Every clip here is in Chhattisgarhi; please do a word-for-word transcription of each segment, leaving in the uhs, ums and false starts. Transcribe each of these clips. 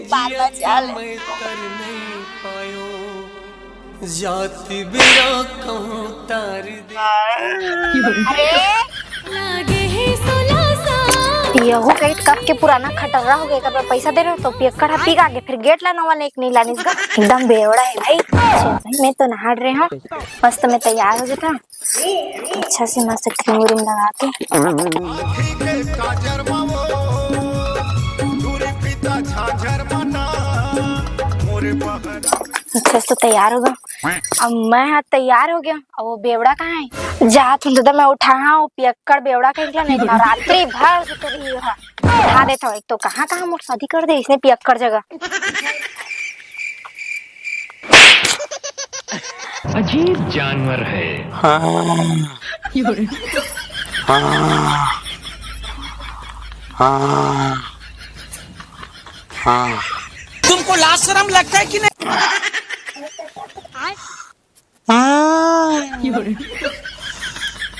बाल बचा ले। जाति बेरा कहूँ तार दे। अरे, यहू कही कब के पुराना खटर्रा हो गया, कब पैसा दे रहे हो तो पियक्कड़ हा पी गा के, फिर गेट ला नवा लेके नहीं लानिस गा। एकदम बेवड़ा है भाई। चल भाई, मैं तो नहा रहे हूँ, मस्त मैं तैयार हो जाता। अच्छा से मस्त क्रीम व्रीम लगा के। अच्छा से तो तैयार हो गया। अब मैं हा तैयार हो गया, अब वो बेवड़ा कहाँ है? जा तुम दादा, मैं उठा हाँ, वो पियक्कड़ बेवड़ा कहीं निकला नहीं था, रात्रि भर सुते रही हो। उठा देता हूँ, एक तो कहाँ कहाँ मोर शादी कर दे इसने पियक्कड़ जगह। अजीब जानवर है। हाँ। हाँ। हाँ। हाँ। तुमको लाज शर्म लगता है कि नहीं? हाँ।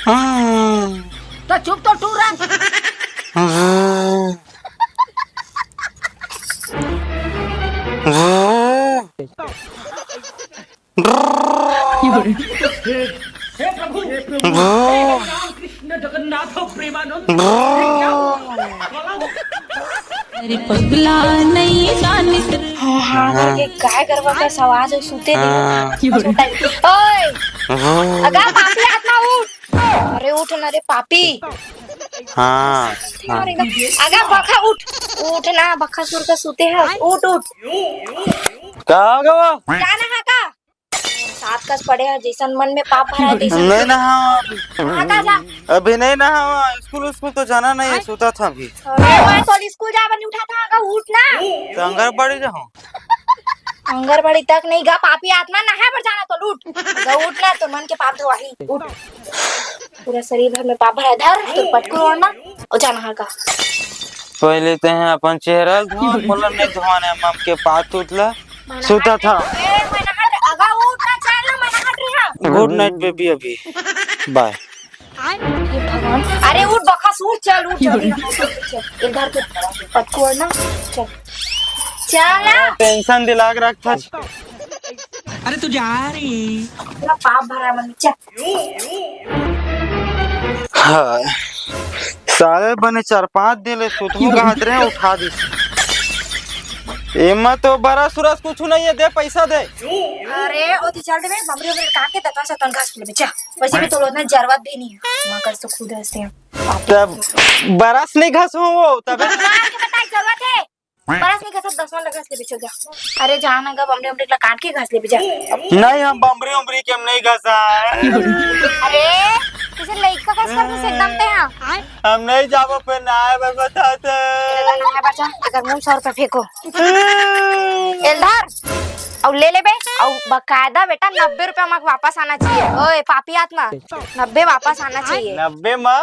हाँ। तो चुप तो टूरा। हाँ। हाँ। हे प्रभु, हे प्रभु, हे राम कृष्ण जगन्नाथ प्रेमानंद, हे क्या हुआ? अरे पगला नहीं जानिस। हाँ, हाँ, ये गाय गरवा का सवाल है, सुते नहीं। हाँ। ओए, हाँ। अगा पापी आत्मा उठ। अरे उठ ना रे पापी। हाँ, हाँ। अगा बखा उठ, उठ ना, बखा सुर का सुते है, उठ, उठ। का हो गया? जाना है का? सात कस पड़े हे, जैसन मन में पाप भरा है, तैसन नहीं नहावा अभी। नहा का जा। अभी नहीं नहावा, स्कूल, स्कूल तो जाना नहीं है, सुता था अभी। अरे, मैं तो स्कूल जाए बर नहीं उठा था, अगर उठ ना। तो आंगनबाड़ी जाऊँ? आंगनबाड़ी तक नहीं गा, पापी आत्मा, नहाए बर जाना तो उठ। अगर उठ ना, तो मन के पाप धोवाही, उठ। पूरा शरीर भर में पाप भरा है, धर, तो पटकू ओढ़ना, और जा नहा का। पहले ते हैं अपन चेहरा ल धो, मोला नहीं धोवाना है, मम के पात उतला। सुता था। ए, मैं नहा, अगा उठ ना, चल ना, मैं नहा रही हूँ। गुड नाइट बेबी, अभी बाय। हे भगवान, अरे उठ बखस, उठ, चल, उठ, चल, चल, इधर के पटकू ना, चल, चल ना। टेंशन दिला के रखता। अरे तू जा रे। पूरा पाप भरा मन, चल। हाँ, साले बने चार पांच दिन ले सुतबो कहत रहे, उठा दिस। एमा तो बरस उरस कुछ नहीं है, दे पैसा दे। अरे, ओती चल देबे, बमरी उमरी काट के दतवन सतवन घस लेबे, चल। वैसे भी तोर उतना जरूरत भी नहीं है। माँ कस तो खुद हंसते हैं। तब बरस नहीं घस हो वो, तब भगवान के बताई जरूरत है। बरस नहीं घसत, दसवां लगा से बिछो जा। अरे जा ना गा, बमरे उमरे ला काट के घस लेबे जा। नहीं, हम बमरे उमरे के हम नहीं घसा। अरे, जैसे लइका कस कर से एकदम ते हाँ। हम नहीं जाबो पे नहाए बर बता दे। अरे ना, नहाए बर जा, अगर मुंह सौ रुपया फेंको। एलधार, अउ ले लेबे, अउ बकायदा बेटा नब्बे रुपया मा वापस आना चाहिए। ओए पापी आत्मा, नब्बे वापस आना चाहिए। नब्बे मा?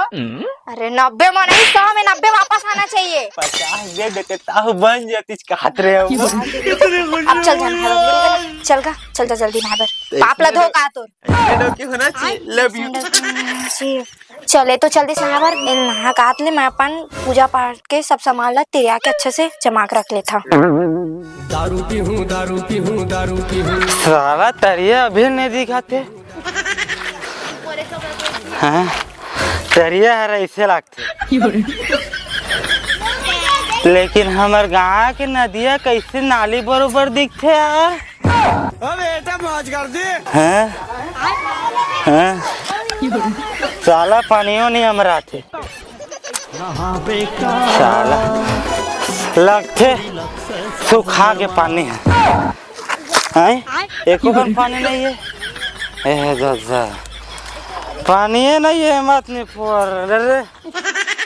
अरे नब्बे मा नहीं, सौ में नब्बे वापस आना चाहिए। पचास दे देते ताहू बन जातीस कहत रहे हो। अब चल जा नहाए बर, चल गा, चल जा जल्दी नहाए बर। पाप ला धो का तोर। ऐसे डौकी होना चाहिए। Love you। चले तो चल दिस नहाए बर, नहा कात ले मैं अपन पूजा पाठ के सब सामान ला तिरिया के अच्छे से जमा के रख लेथा। दारू पीहूं, दारू पीहूं, दारू पीहूं। साला तरिया अभी नहीं दिखाते। हाँ, तरिया हर ऐसे लागथे। लेकिन हमर गांव के नदिया कैसे नाली बरोबर दिखथे यार। अबे एटा मौज कर दे। हैं? हैं? साला पानियो नहीं हमरा आथे। साला लगथे सुखा के पानी है। हैं? एको कन पानी नहीं है। ए दादा, पानिए नहीं है, मत नहीं फोर रे।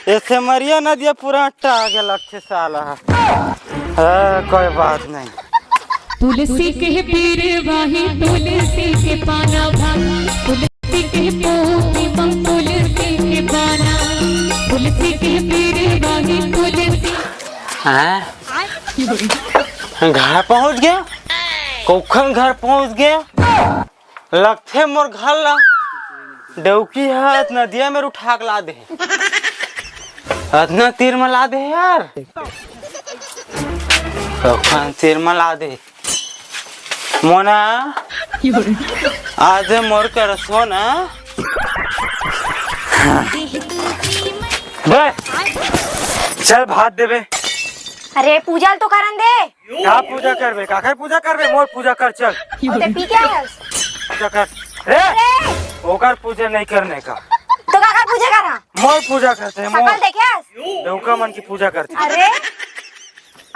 ऐसे मरिया नदिया पूरा अट्टा आगे लगथे साला। हाँ, कोई बात नहीं। तुलसी के पीर वाही, तुलसी के पाना भाई, तुलसी के पोती बम, तुलसी के पाना, तुलसी के पीर वाही, तुलसी। हैं? घर पहुंच गया? कौखन घर पहुंच गया? लगथे मोर घर ला। डौकी ह नदिया में उठा के ला दे हे। अतना तीर म ला दे हे यार। कखन तीर म ला दे हे। मोना, आज मोर कर सोना। बे, चल भात देबे। अरे पूजा ल तो करन दे। का पूजा करबे? काकर पूजा करबे? मोर पूजा कर, चल। ओ ते पी के आयस? पूजा कर। रे, अरे! ओकर पूजा नहीं करने का। तो काकर पूजा करा? मोर पूजा करते हैं, मोर। सकल देखे आयस? डौका मन की पूजा करते हैं। अरे,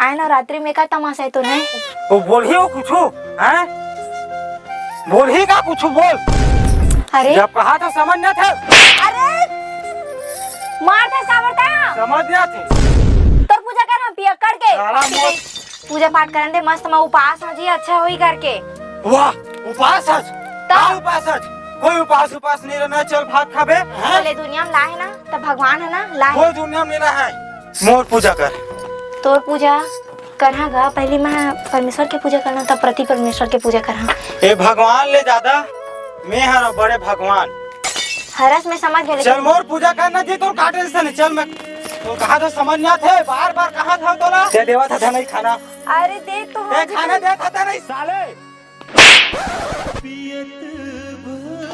आए नवरात्रि में का तमाशा है तो नहीं? वो बोलही वो कुछू, हैं? बोलही का कुछू बोल। अरे? जब कहा था समझ ना था। अरे! मार था सावरता। समझ ना थे। तोर पूजा कर हम पियक्कड़ के। साला मोर पूजा पाठ करन दे, मस्त मैं उपास हो जी, अच्छा होई करके। वाह, उपास हस? तब? का उपास हस? कोई उपास, उपास नहीं रहना, चल भात खाबे, हैं? बोले दुनिया में लाहे ना, तब भगवान है ना, लाहे। कोई दुनिया में नहीं लाहे। मोर पूजा कर। तोर पूजा करहा गा, पहली मैं परमेश्वर के पूजा करना, तब प्रति परमेश्वर के पूजा करहा। ए भगवान ले ज्यादा मैं हर बड़े भगवान। हरस में समझ गेले। चल मोर पूजा करना जी, तोर का tension है, चल मैं, तोर कहा तो समझ ना थे, बार बार कहा था तोला। दे देवा था नहीं खाना। अरे दे तो ए, खाना दे था नहीं साले।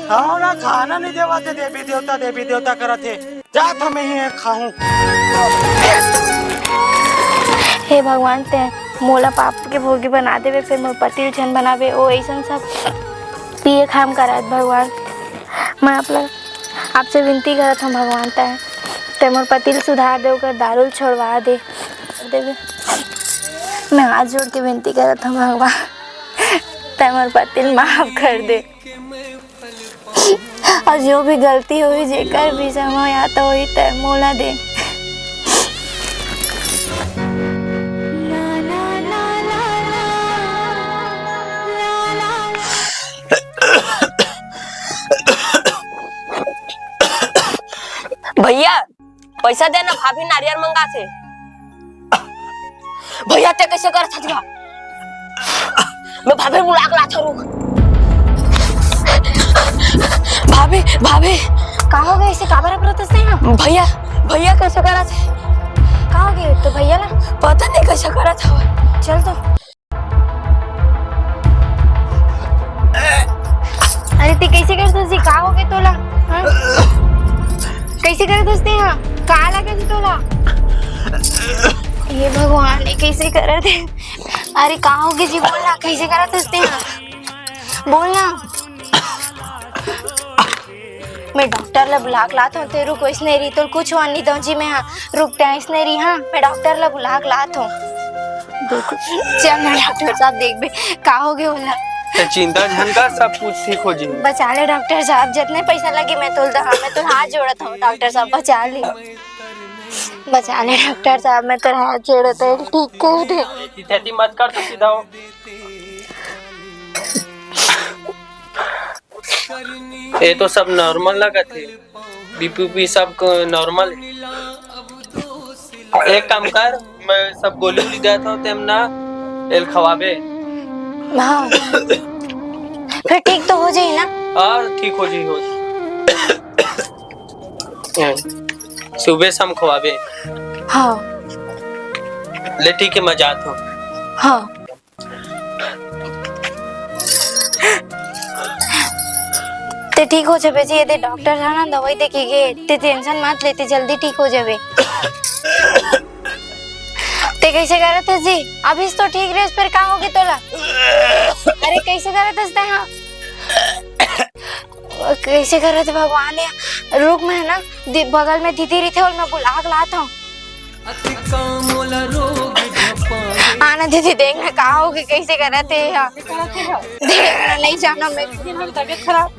खाओ ना, खाना नहीं देवा थे, देवी देवता, देवी देवता करत हे। जा तो मैं ही खाऊं। हे भगवान, ते मोला पाप के भोगी बना देवे, फिर मोर पति ल झन बनावे, ओ ऐसन सब पिए खाम करत भगवान। मैं आप लोग, आपसे विनती करत हूँ भगवान, तै, तै मोर पति ल सुधार दे, ओकर दारू ल छोड़वा दे, देवे। मैं हाथ जोड़ के विनती करत हूँ भगवान, तै मोर पति ल माफ कर दे। और जो भी गलती होई, जेकर भी समय आता होई, तै मोला दे। भैया, पैसा देना, भाभी नारियल मंगाथे। भैया, ते कैसे करत हस गा? मैं भाभी बुला के लाथो, रुक। भाभी, भाभी। का हो गए? इसे काबर अपरत हस यहाँ? भैया, भैया कैसे करत हे? का हो गए तो भैया ना? पता नहीं कैसे करत हवा। चल तो। अरे ते कैसे करत हस जी? का हो गए तोला? हाँ? कैसे करत हस ते? हाँ, का लगे जी तोला? हे भगवान, ये कैसे करत हे? अरे का हो गए जी? बोल ना, कैसे करत हस ते? हाँ, बोल ना। मैं डॉक्टर ला बुला के लात हूँ, ते रुक, वैसने रही, तो कुछ हुआ नहीं दो जी, मैं हाँ, रुक, ते ऐसने रही, हाँ, मैं डॉक्टर ला बुला के लात हूँ। देखो, चल ना डॉक्टर साहब, देख बे, का हो गए होला? ते चिंता झन कर, सब कुछ ठीक हो जी। बचा ले डॉक्टर साहब, जितने पैसा लगे मैं तोल दहा, मैं तो हाथ जोड़त हूँ डॉक्टर साहब, बचा ले, बचा ले डॉक्टर साहब, मैं तो हाथ जोड़त हूँ, ठीक कर दे। इत्यादि मत कर, तो सीधा हो। ये तो सब नॉर्मल लगत हे, बीपी उपी सब नॉर्मल हे। एक काम कर, मैं सब गोली उली देत हूँ, तेम ना एल खवाबे। हाँ, फिर ठीक तो हो जाई ना? हाँ, ठीक हो जाई, हो जाई। सुबह शाम खवाबे। हाँ। ले ठीक है, मैं जात हूँ। हाँ। ते ठीक हो जाबे जी, ये दे डॉक्टर है ना, दवाई देके गे, ते टेंशन मत ले, ते जल्दी ठीक हो जाबे। ते कैसे करत हस जी? अभी तो ठीक रहे, फिर का होगे तोला? अरे कैसे करत हस ते? हाँ, कैसे करत हे भगवान? ये रुक, मैं ना दि-, बगल में दीदी रही थे और मैं बुला के लाता हूँ। आना दीदी, देख ना का होगे, कैसे करत हे यहाँ। देख ना, नहीं जाना मैं। तबीयत खराब।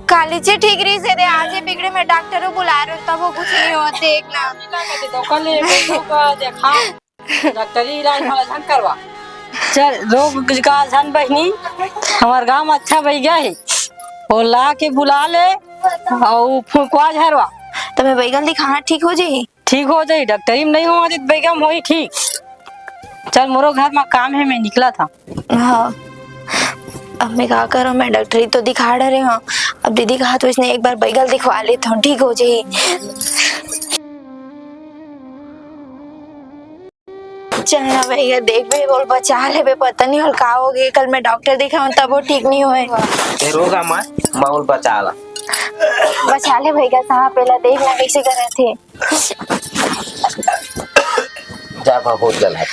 काली से ठीक रही से दे, आज ये बिगड़े में डॉक्टर को बुला रहे हो, तब वो कुछ नहीं हुआ, देख ना। डॉक्टर इलाज वाला झन करवा। चल, रोग का झन बहिनी, हमार गांव में अच्छा बैगा हे, वो ला के बुला ले, और फुकवा झरवा। तमे बैगन दिखाना ठीक हो जाई? ठीक हो जाई, डॉक्टरी में नहीं हो जाई, बैगा में होई ठीक। चल, मोरो घर में काम है, मैं निकला था। हाँ, अब मैं का करूँ, मैं डॉक्टरी तो दिखा डरे हूँ, अब दीदी कहत होइस न, एक बार बैगल दिखवा लेथंव, ठीक हो जाही। चल ना भैया, देख बे, ओला बचा लेबे, पता नहीं ओला का होगे। कल मैं डॉक्टर देखाऊं तब वो ठीक नहीं होय। ए, रोगा मत, मैं ओला बचा ला। बचा ले भैया, सांप एला देख ना कैसे करत हे। जा, बहुत गला हे।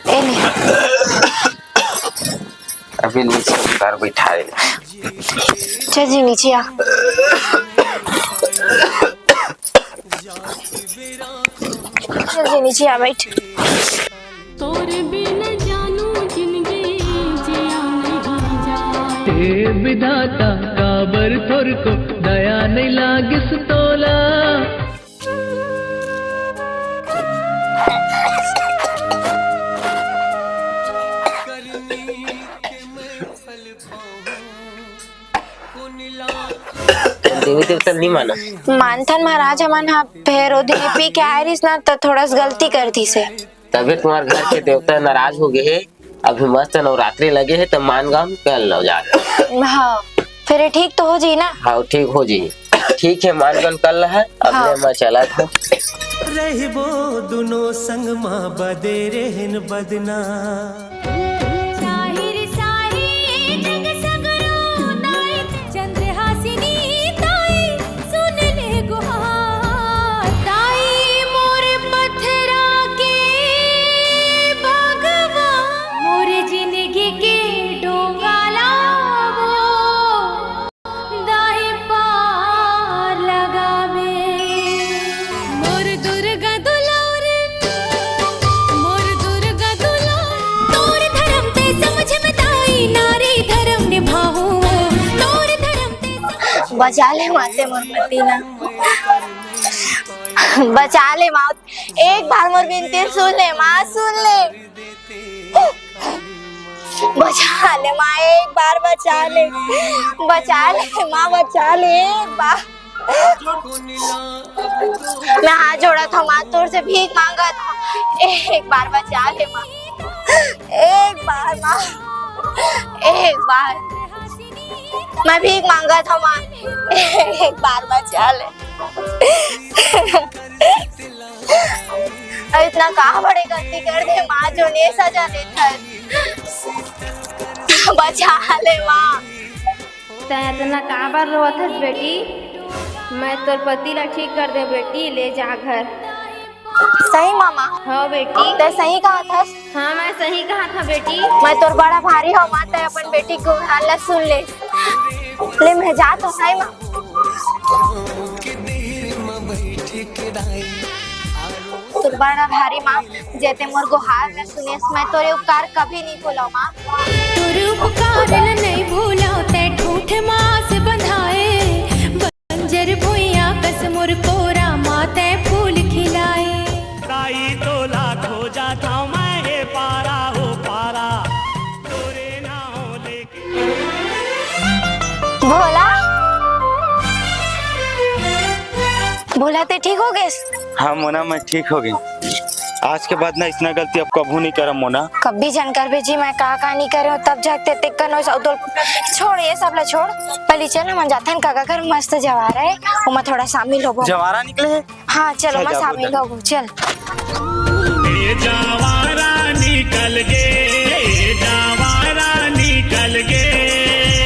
ए ले। अभी नीचे उतार, बैठा ले। चल जी, नीचे आ। चल जी, नीचे आ, बैठ। तोर बिन जानू जिंदगी जिया नहीं जाए। हे विधाता, काबर थोर को दया नहीं लागिस तोला। देवी देवता नहीं माना। मानथन महाराज, हमन ह फेर ओ दिन पी के आए रिस ना, त थोड़ा सा गलती कर दिस हे। तबे तुम्हार घर के देवता नाराज हो गए हे। अभी मस्त नवरात्रि लगे हे, त मान गाम कर लो जा। हाँ, फेर ठीक तो हो जाही ना? हाँ, ठीक हो जाही। ठीक हे, मान गाम कर ला हे, अब हाँ। मैं चला था। रहिबो दुनो संग मा बदे रहन बदना। साहिर साही जग सगरो दाई, चंद्रहासिनी दाई, सुन ले गुहार। दाई मोर पथरा के भगवान, मोर जिंदगी के डोंगा लावो। दाई पार लगावे। मोर दुर्गा दुलार, मोर दुर्गा दुलार, तोर धर्म ते समझ में दाई, नारी धर्म निभाहूं, तोर धर्म ते समझ। बचा ले माते मोर पति ला। बचा ले माँ, एक बार मोर विनती सुन ले माँ, सुन ले। बचा ले माँ, एक बार बचा ले, बचा ले माँ, बचा ले एक बार। मैं हाथ जोड़त हंव माँ, तोर से भीख मांगत हंव, एक बार बचा ले माँ, एक बार माँ, एक बार। मैं भीख मांगत हंव माँ, एक बार बचा ले। अउ इतना का बड़े गलती कर दे माँ, जोन ए सजा देथस। बचा ले माँ। तैं इतना काबर रोवत हस बेटी? मैं तोर पति ला ठीक कर दे बेटी, ले जा घर। सही माँ माँ। हाँ बेटी। तैं सही कहत हस। हाँ, मैं सही कहत हंव बेटी। मैं तोर बड़ा भारी हंव माँ, तैं अपन बेटी के गुहार ला सुन ले। ले मैं जात हंव, सही माँ। तोर बड़ा भारी माँ, जे तैं मोर गुहार ला सुनेस, मैं तोर उपकार कभी नहीं भूलंव माँ। तोर उपकार ला नहीं भूलंव, तैं ठूठ मास बंधाए। बंजर भुइयां कस मोर कोरा मा तैं फूल खिलाए। ताई तोला खोजत हंव मैं, हे पारा हो पारा, तोरे नाव लेके। भोला, भोला तैं ठीक हो गेस? हाँ मोना, मैं ठीक हो गेंव। आज के बाद ना अइसना गलती अब कभू नहीं करंव मोना। कभी झन करबे जी, मैं का का नहीं करे हंव, तब जाके तैं कनो सौदोल। छोड़, ये सब ला छोड़, पहली चल हमन जाथन काका घर, मस्त जवारा हे, ओमा थोड़ा शामिल होबो। जवारा निकले हे? हाँ, चल, अच्छा, ओमा जाबो शामिल होबो, चल। ए जवारा निकल गे, ए जवारा निकल गे।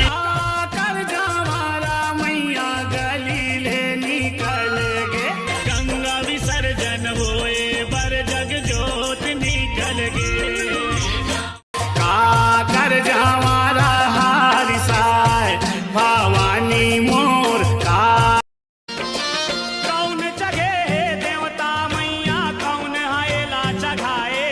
आकर जवारा मैया गली ले निकल गे। गंगा विसर्जन होए बर जग जोत निकल गे। काकर जवारा हारिसाए भवानी मोर का। कौन चघे हे देवता मैया, कौन ह एला चघाए?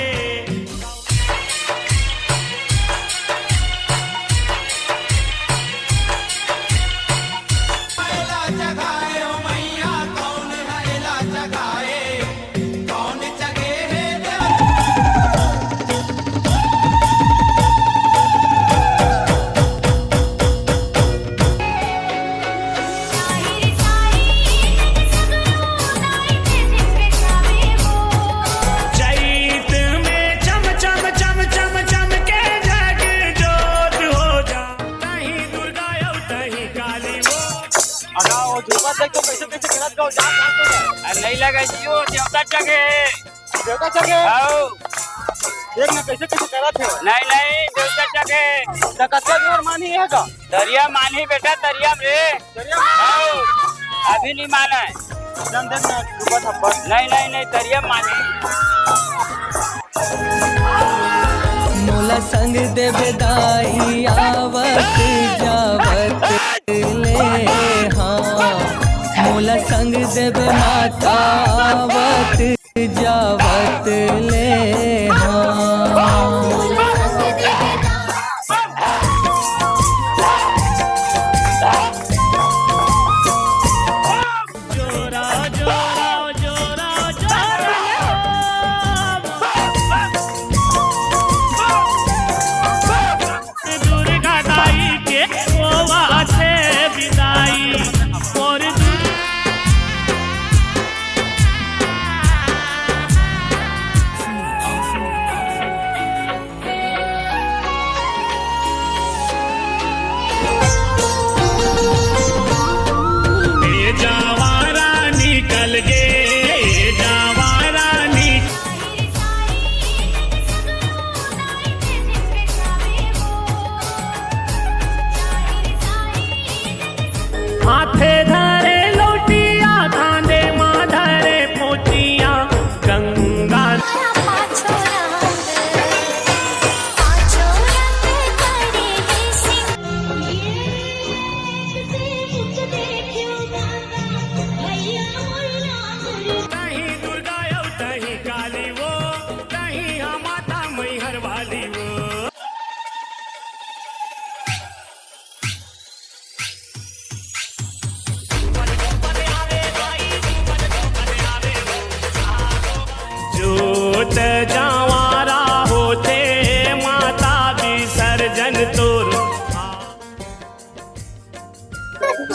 अरे नहीं लगे जियो, देवता जगे। देवता जगे? आओ। देख ना कैसे कैसे करत हे। नहीं, नहीं, देवता जगे। त कतका जोर मानी हे का? तरिया मानी बेटा, तरिया में रे। तरिया में? आओ। अभी नहीं माना है। एकदम देख ना, डूबत हब्बत। नहीं, नहीं, नहीं, तरिया मानी। मोला संग देबे दाई आवत जावत ले हाँ, मोला संग देबे माता आवत जावत ले हाँ। दुर्गा दाई के होवा से विदाई। और ए जावारा निकल गे, ए जावारा निकल हाथे धरे लोटिया, कांधे मा धरे पोचिया, गंगा तहीं दुर्गा अउ तहीं काली वो, तहीं हा माता मैहर वाली वो। जोत जावारा होथे माता विसर्जन तोर।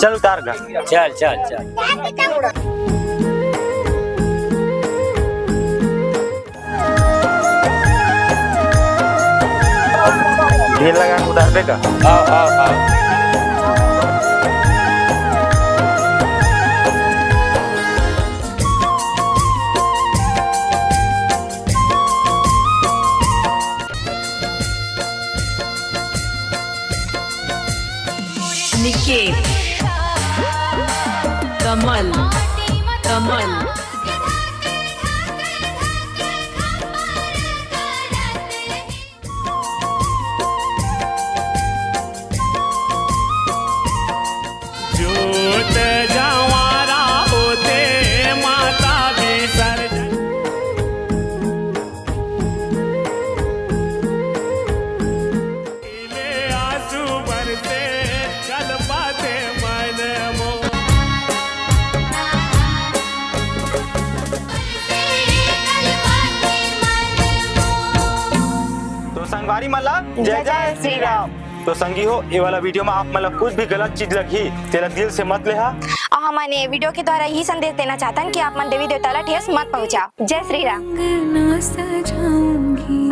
चल उतार गा। चल, चल, चल। ढील लगा के उतार दे का? आओ, आओ, आओ। निकेत, कमल, कमल। जोत जवारा होते माता विसर्जन। ले आंसू बरसे कलपाथे मन मोर। तो संगवारी मन ला जय जय श्री राम। तो संगी हो, ये वाला वीडियो में आप मन ला कुछ भी गलत चीज लगही, तेला दिल से मत लेहा। और हमन ये वीडियो के द्वारा यही संदेश देना चाहतन कि आप मन देवी देवता ला ठेस मत पहुंचा। जय श्री राम। अंगना सजाऊंगी,